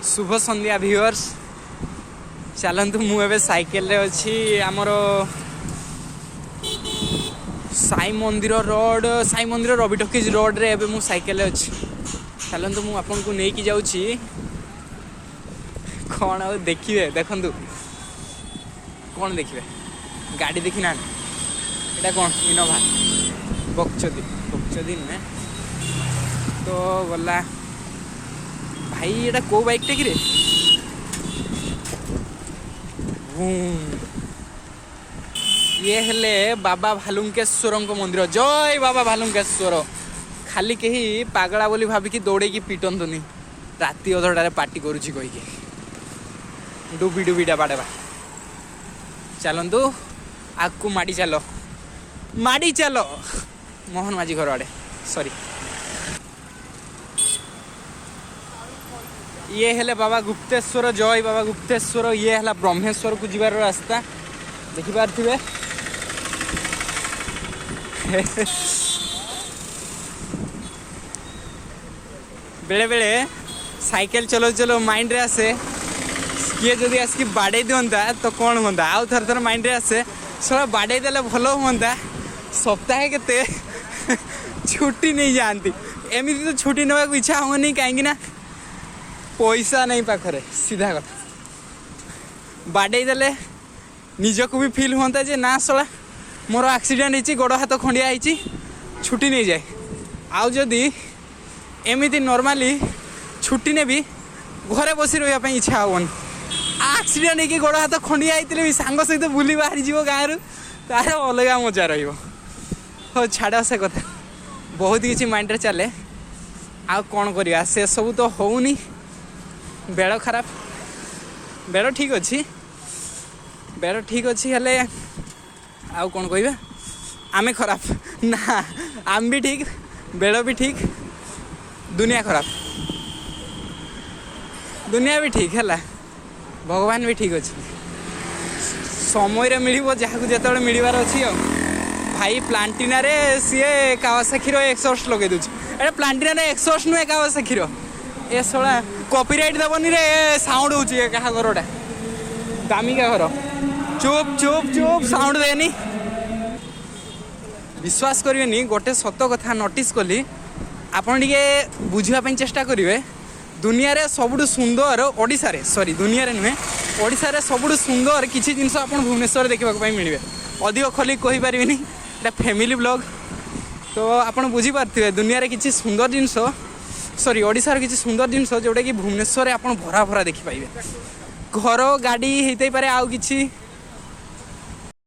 ଶୁଭ ସନ୍ଧ୍ୟା ଭିଉଅର୍ସ। ଚାଲନ୍ତୁ, ମୁଁ ଏବେ ସାଇକେଲରେ ଅଛି ଆମର ସାଇ ମନ୍ଦିର ରୋଡ଼, ସାଇ ମନ୍ଦିର ରବି ଟକିଜ ରୋଡ଼ରେ ଏବେ ମୁଁ ସାଇକେଲରେ ଅଛି। ଚାଲନ୍ତୁ, ମୁଁ ଆପଣଙ୍କୁ ନେଇକି ଯାଉଛି। କ'ଣ ଆଉ ଦେଖିବେ? ଦେଖନ୍ତୁ, କ'ଣ ଦେଖିବେ? ଗାଡ଼ି ଦେଖିନାହାନ୍ତି? ଏଇଟା କ'ଣ? ଇନୋଭା। ବକଚଦି ବକଚଦି ନୁହେଁ ତ ଗଲା ଭାଇ। ଏଇଟା କେଉଁ ବାଇକ୍ଟା କିରେ? ବୁମ୍। ଇଏ ହେଲେ ବାବା ଭାଲୁଙ୍କେଶ୍ୱରଙ୍କ ମନ୍ଦିର। ଜୟ ବାବା ଭାଲୁଙ୍କେଶ୍ୱର। ଖାଲି କେହି ପାଗଳା ବୋଲି ଭାବିକି ଦୌଡ଼େଇକି ପିଟନ୍ତୁନି, ରାତି ଅଧଟାରେ ପାଟି କରୁଛି କହିକି। ଡୁବି ଡୁବିଟା ବାଡ଼େବା। ଚାଲନ୍ତୁ, ଆଗକୁ ମାଡ଼ି ଚାଲ, ମାଡ଼ି ଚାଲ ମୋହନ ମାଝି ଘର ଆଡ଼େ। ସରି, ଇଏ ହେଲେ ବାବା ଗୁପ୍ତେଶ୍ୱର। ଜୟ ବାବା ଗୁପ୍ତେଶ୍ୱର। ଇଏ ହେଲା ବ୍ରହ୍ମେଶ୍ୱରକୁ ଯିବାର ରାସ୍ତା, ଦେଖିପାରୁଥିବେ। ବେଳେବେଳେ ସାଇକେଲ ଚଲାଉ ଚଲାଉ ମାଇଣ୍ଡରେ ଆସେ, କିଏ ଯଦି ଆସିକି ବାଡ଼େଇ ଦିଅନ୍ତା ତ କ'ଣ ହୁଅନ୍ତା? ଆଉ ଥରେ ଥରେ ମାଇଣ୍ଡରେ ଆସେ, ଶଳା ବାଡ଼େଇ ଦେଲେ ଭଲ ହୁଅନ୍ତା, ସପ୍ତାହେ କେତେ ଛୁଟି ନେଇଯାଆନ୍ତି। ଏମିତି ତ ଛୁଟି ନେବାକୁ ଇଚ୍ଛା ହେଉନି, କାହିଁକି ନା ପଇସା ନାହିଁ ପାଖରେ। ସିଧା କଥା, ବାଡ଼େଇ ଦେଲେ ନିଜକୁ ବି ଫିଲ୍ ହୁଅନ୍ତା ଯେ ନା ଶଳା, ମୋର ଆକ୍ସିଡେଣ୍ଟ ହେଇଛି, ଗୋଡ଼ ହାତ ଖଣ୍ଡିଆ ହେଇଛି, ଛୁଟି ନେଇଯାଏ। ଆଉ ଯଦି ଏମିତି ନର୍ମାଲି ଛୁଟି ନେବି, ଘରେ ବସି ରହିବା ପାଇଁ ଇଚ୍ଛା ହେବନି। ଆକ୍ସିଡେଣ୍ଟ ହେଇକି ଗୋଡ଼ ହାତ ଖଣ୍ଡିଆ ହେଇଥିଲେ ବି ସାଙ୍ଗ ସହିତ ବୁଲି ବାହାରିଯିବ ଗାଁରୁ, ତାର ଅଲଗା ମଜା ରହିବ। ହଉ ଛାଡ଼ ସେ କଥା, ବହୁତ କିଛି ମାଇଣ୍ଡରେ ଚାଲେ। ଆଉ କ'ଣ କରିବା, ସେସବୁ ତ ହେଉନି। ବେଳ ଖରାପ। ବେଳ ଠିକ୍ ଅଛି, ବେଳ ଠିକ୍ ଅଛି, ହେଲେ ଆଉ କ'ଣ କହିବା? ଆମେ ଖରାପ ନା? ଆମେ ବି ଠିକ୍, ବେଳ ବି ଠିକ୍, ଦୁନିଆ ଖରାପ। ଦୁନିଆ ବି ଠିକ୍ ହେଲା, ଭଗବାନ ବି ଠିକ୍ ଅଛି। ସମୟରେ ମିଳିବ ଯାହାକୁ ଯେତେବେଳେ ମିଳିବାର ଅଛି। ଆଉ ଭାଇ ପ୍ଲାଣ୍ଟିନାରେ ସିଏ କାୱାସାଖିର ଏକ୍ସଅଷ୍ଟ ଲଗେଇ ଦେଉଛି। ଏଇଟା ପ୍ଲାଣ୍ଟିନାରେ ଏକ୍ସଅଷ୍ଟ ନୁହେଁ, କାୱାସାଖିର। ଏ ଶଳା କପିରାଇଟ୍ ଦେବନି ରେ। ସାଉଣ୍ଡ ହେଉଛି। ଏ କାହା ଘରଟା? ଦାମିକା ଘର। ଚୁପ୍ ଚୁପ୍ ଚୁପ୍, ସାଉଣ୍ଡ ଦେନି। ବିଶ୍ୱାସ କରିବେନି, ଗୋଟେ ସତ କଥା ନୋଟିସ୍ କଲି, ଆପଣ ଟିକେ ବୁଝିବା ପାଇଁ ଚେଷ୍ଟା କରିବେ। ଦୁନିଆରେ ସବୁଠୁ ସୁନ୍ଦର, ଓଡ଼ିଶାରେ, ସରି, ଦୁନିଆରେ ନୁହେଁ, ଓଡ଼ିଶାରେ ସବୁଠୁ ସୁନ୍ଦର କିଛି ଜିନିଷ ଆପଣ ଭୁବନେଶ୍ୱରରେ ଦେଖିବାକୁ ପାଇଁ ମିଳିବେ। ଅଧିକ ଖୋଲିକି କହିପାରିବିନି, ଏଇଟା ଫ୍ୟାମିଲି ବ୍ଲଗ୍ ତ ଆପଣ ବୁଝିପାରୁଥିବେ। ଦୁନିଆରେ କିଛି ସୁନ୍ଦର ଜିନିଷ, ସରି, ଓଡ଼ିଶାର କିଛି ସୁନ୍ଦର ଜିନିଷ ଯେଉଁଟାକି ଭୁବନେଶ୍ୱରରେ ଆପଣ ଭରା ଭରା ଦେଖିପାରିବେ। ଘର, ଗାଡ଼ି ହେଇଥାଇପାରେ, ଆଉ କିଛି